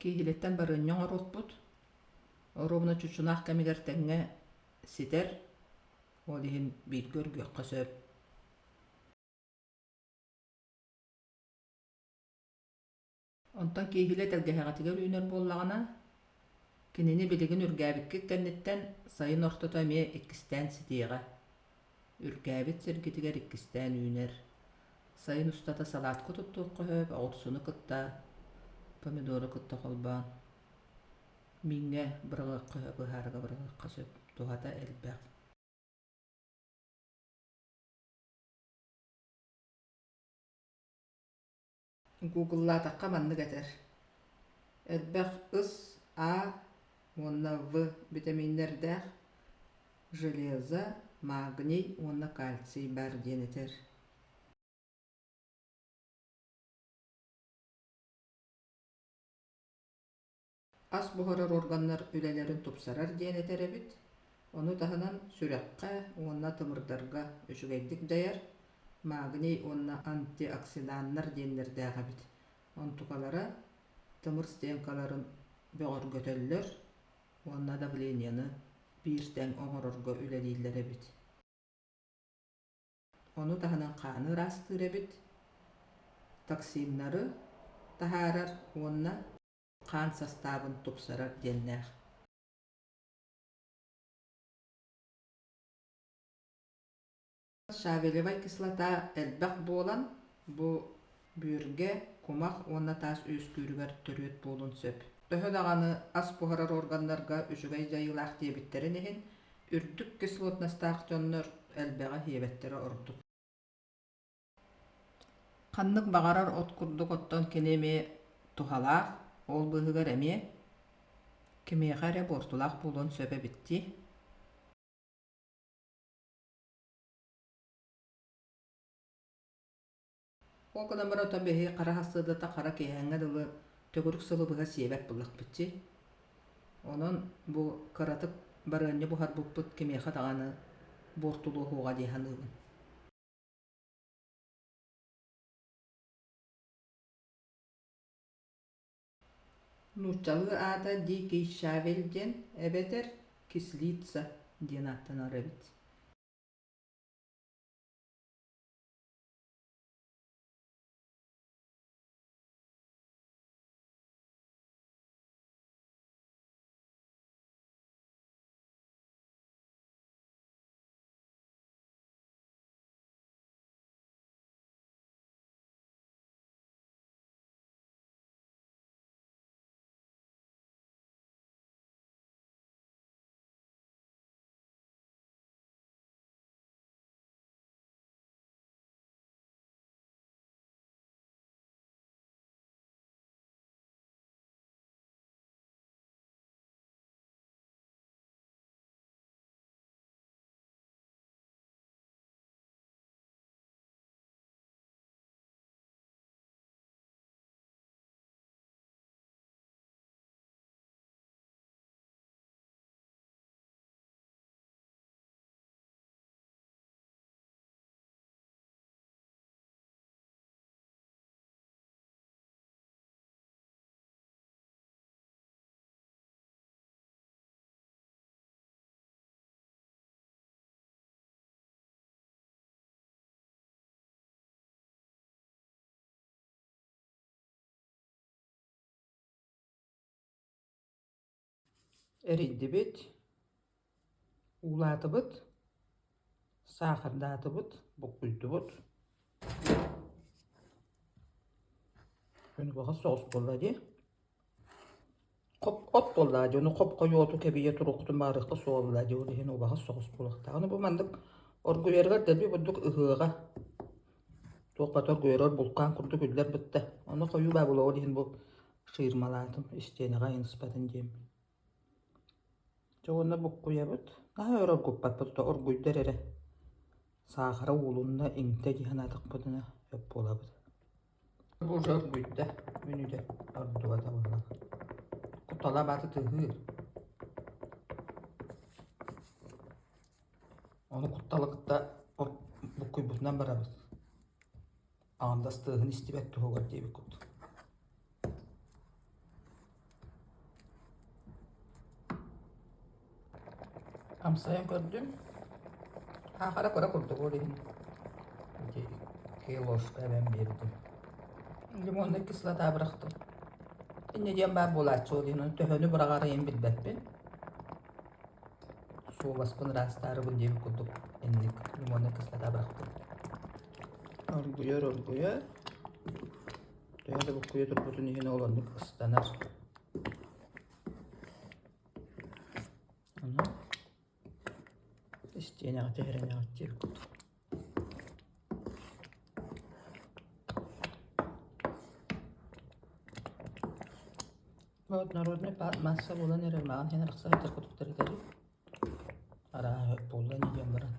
Кииһилэттэн барыанньа оҥоруохпут. Оруобуна чучунаах кэмигэр тэҥҥэ ситэр, ол иһин бииргэ үргүөххэ сөп. Онтон кииһилэ тэлгэһэҕитигэр үүнэр буоллаҕына, кинини билигин үргээбиккит кэнниттэн сайын ортото эмиэ иккистээн ситиэҕэ. Үргээбит сиргитигэр иккистээн үүнэр. Сайын устата салаатка туттуохха сөп, оҕурсуну кытта, помидору кытта холбоон мииҥҥэ быраҕыахха сөп, ыһаарыга быраҕыахха сөп, туһата элбэх. Гугллаатахха маннык этэр: элбэх ыс А уонна В битэмииннэрдээх, железо, магний уонна кальций баар диэн этэр. Ас буһарар органнар үлэлэрин тупсарар диэн этэр эбит. Ону таһынан сүрэххэ уонна тымырдарга үчүгэйдик дьайар, магний уонна антиоксиданнар диэннэрдээх эбит. Онтукалара тымыр стенкаларын бөҕөргөтөллөр уонна давлениены биир тэҥ оҥорорго үлэлииллэр эбит. Ону таһынан хааны ыраастыыр эбит, токсиннары таһаарар уонна хаан састаабын тупсарар диэннээх. Щавелевай кислота элбэх буолан, бу бүөргэ, кумах уонна таас үөскүүрүгэр төрүөт буолуон сөп. Төһө даҕаны ас буһарар органнарга үчүгэй дьайыылаах диэбиттэрин иһин, үрдүк кислотностаах дьоннор элбэҕи сиэбэттэрэ ордук. Ханнык баҕарар от курдук оттон кини эмиэ туһалаах, ол быыһыгар эмиэ кимиэхэ эрэ буортулаах буолуон сөп эбит дии. Ол гынан баран оттон биһиги хара сарсыардата хара киэһээҥҥэ дылы төгүрүк сылы быһа сиэбэт буоллахпыт дии. Онон бу кыратык барыанньа буһарбыппыт кимиэхэ даҕаны буортулуо суоҕа дии саныыбын. Нууччалыы аата Дикий щавель диэн эбэтэр кислица диэн ааттанар эбит. Эрийдибит, уулаатыбыт, саахардаатыбыт, буккуйдубут. Күнүбэҕэ соҕус буолла дии. Хоп от буоллаа дии, ону хоп-хойуоту кэбийэ туруоххутун баарыахха суолла дии, ол иһин убаҕас соҕус буолуохтаах. Аны бу маннык оргуйарыгар дэлби бурдук ыһыаҕа туох оргуйарыгар булкаан курдук үллэр бытта. Ону хойуу баа буолуо, ол иһин бу ширмалаатым, истиэнэҕэ ыйыныспатын диэм. Дьэ уонна буккуйабыт. Наһаа өр оргуппаппыт, оргуйдар эрэ. Саахара уулунна, иҥтэ дии санаатахпытына сөп буолабыт. Бу уже оргуйда, мүнүүтэ ордубата буолла. Кутала бааты тыаһыыр. Ону кутталы кытта буккуйбутунан барабыт. Аҥардас тыаһын истибэт туһугар диэбит курдук. Амсайан көрдүм. Аахара кыра курдук ол иһин ити икки ложка эбэн биэрдим. Лимоннай кислота бырахтым. Инньэ диэн баар буолааччы ол иһин ону төһөнү быраҕарыйын билбэппин. Суобаспын ыраастаарыбын диэбит курдук инник лимоннай кислота бырахтым. Оргуйар, оргуйар. Төһө да буккуйа турбутун иһин ол оннук ыстанар. Ону истиэнэҕэ түһэрэн диэбит курдук. Вот народный масса буолан эрэр маҕан иһин арахса сылдьар курдуктар этэрий. Арааһа буолла ини диэн баран.